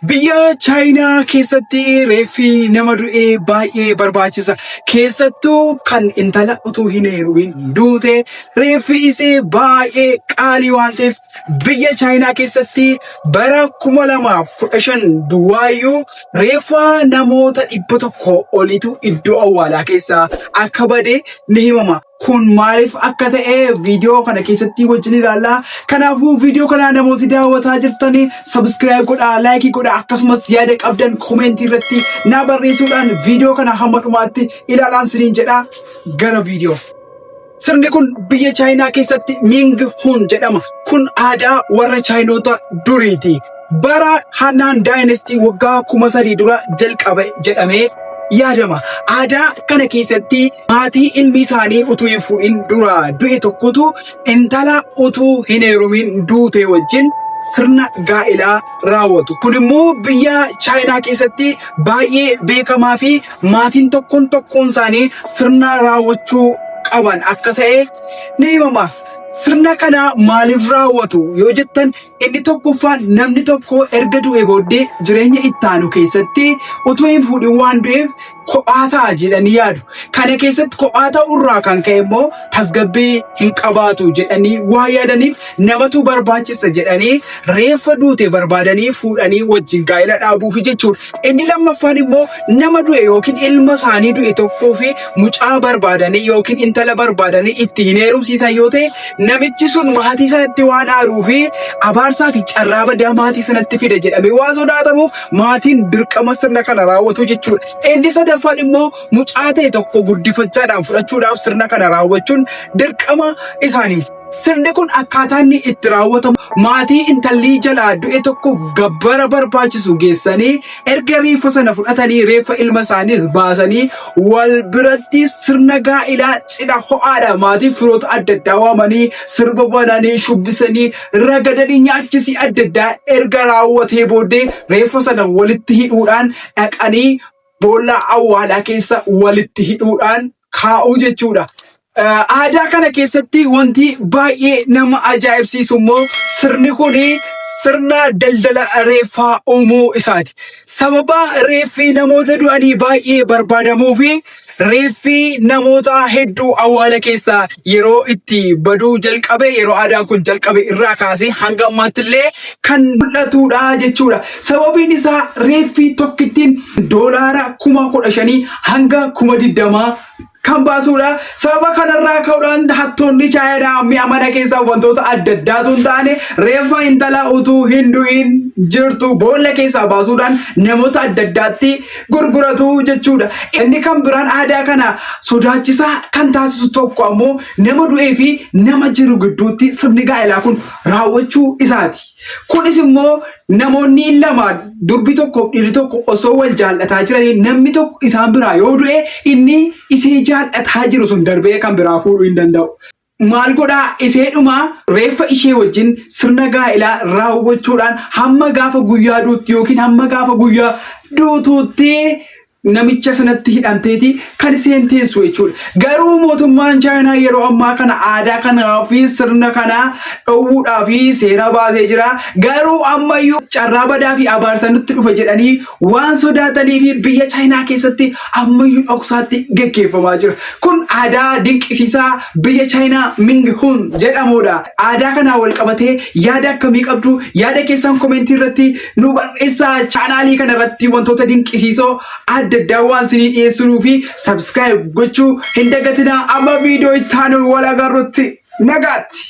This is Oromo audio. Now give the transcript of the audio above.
Biyya Chaayinaa keessatti reeffi nama du'ee baay'ee barbaachisa. Keessattuu kan intala utuu hin heerumin duute reeffi isee baay'ee qaalii waan ta'eef biyya Chaayinaa keessatti bara 2015 duwwaayyuu reeffa namoota 100 olitu iddoo awwaalaa keessaa akka bade ni himama. Kun maaliif akka ta'e viidiyoo kana keessatti wajjin ilaalla. Kanaafuu viidiyoo kana namooti daawwataa jirtan subscribe godhaa, like godhaa, akkasumas yaada qabdan comment irratti naa barreessuudhaan viidiyoo kana hamma dhumaatti ilaalaan siniin jedha. Gara viidiyoo. Sirni kun biyya Chaayinaa keessatti Ming Hun jedhama. Kun aadaa warra Chaayinoota duriiti. Bara Hanaan Dynasty waggaa 3000 dura jalqabe jedhamee yaadama. Aadaa kana keessatti maatii ilmi isaanii utuu hin fuudhin dura du'e tokkotu intala utuu hin heerumin duute wajjin sirna gaa'elaa raawwatu. Kun immoo biyya Chaayinaa keessatti baay'ee beekamaa fi maatiin tokkoon tokkoon isaanii sirna raawwachuu qaban akka ta'e ni himama. Sirna kana maaliif raawwatu yoo jettan, inni tokkoffaan namni tokko erga du'e booddee jireenya ittaanu keessatti utuu hin fuudhin waan du'eef kophaa ta'a jedhanii yaadu. Kana keessatti kophaa ta'urraa kan ka'e immoo tasgabbii hin qabaatu jedhanii waan yaadaniif namatu barbaachisa jedhanii reeffa duute barbaadanii fuudhanii wajjin gaa'ela dhaabuufi jechuudha. Inni lammaffaan immoo nama du'e yookiin ilma isaanii du'e tokkoo fi mucaa barbaadanii yookiin intala barbaadanii itti hin heerumsiisan yoo ta'e, namichi sun maatii sanatti waan aaruu fi abaarsaa fi carraa badaa maatii sanatti fida jedhamee waan sodaatamuuf maatiin dirqama sirna kana raawwatu jechuudha. Inni sadaffaan immoo mucaa ta'e tokko guddifachaadhaan fudhachuudhaaf sirna kana raawwachuun dirqama isaaniiti. Sirni kun akkaataa inni itti raawwatamu, maatii intalli jalaa du'e tokkoof gabbara barbaachisu geessanii, erga reeffa sana fudhatanii, reeffa ilma isaaniis baasanii, wal biratti sirna gaa'ilaa cidha ho'aadha maatii firoota adda addaa waamanii, sirba bananii, shubbisanii, ragadanii, nyaachisii adda addaa erga raawwatee booddee reeffa sana walitti hidhuudhaan dhaqanii boolla awwaalaa keessa walitti hidhuudhaan kaa'uu jechuudha. Aadaa kana keessatti wanti baay'ee nama ajaa'ibsiisu immoo sirni kun sirna daldala reeffaa uumuu isaati. Sababa reeffi namoota du'anii baay'ee barbaadamuu fi reeffi namoota hedduu awwaala keessaa yeroo itti baduu jalqabe, yeroo aadaan kun jalqabe irraa kaasee hanga ammaatti illee kan mul'atudha jechuudha. Sababiin isaa reeffi tokkittiin doolaara 15,000 hanga 20,000 kan baasuudha. Sababa kanarraa ka'uudhaan hattoonni Chaayinaa mi'a mana keessaa wantoota adda addaatu hin taane reeffa intala utuu hin du'in jirtu boolla keessaa baasuudhaan namoota adda addaatti gurguratu jechuudha. Inni kan biraan aadaa kana sodaachisaa kan taasisu tokko ammoo nama du'ee fi nama jiru gidduutti sirni gaa'elaa kun raawwachuu isaati. Kunis immoo namoonni lama, durbi tokko dhiirri tokko, osoo wal jaallataa jiranii namni tokko isaan biraa yoo du'e, inni isee jaallataa jiru sun darbee kan biraa fuudhuu hin danda'u. Maal godhaa? Iseedhuma reeffa ishee wajjin sirna gaa'elaa raawwachuudhaan hamma gaafa guyyaa duutti yookiin hamma gaafa guyyaa duutuutti namicha sanatti hidhamteeti kan isheen teessu jechuudha. Garuu mootummaan Chaayinaa yeroo ammaa kana aadaa kanaa fi sirna kana dhowwuudhaa fi seera baasee jira. Garuu ammayyuu carraa badaa fi abaarsa nutti dhufa jedhanii waan sodaatanii fi biyya Chaayinaa keessatti ammayyuu dhoksaatti geggeeffamaa jira. Kun aadaa dinqisiisaa biyya Chaayinaa Ming Hun jedhamudha. Aadaa kanaa wal qabatee yaada akkamii qabdu? Yaada keessan comment irratti nu barreessaa. Chaanaalii kana irratti wantoota dinqisiisoo adda addaa waan isinii dhiyeessinuu fi subscribe gochuu hin dagatinaa. Amma viidiyoo itti aanu wal agarrutti nagaatti.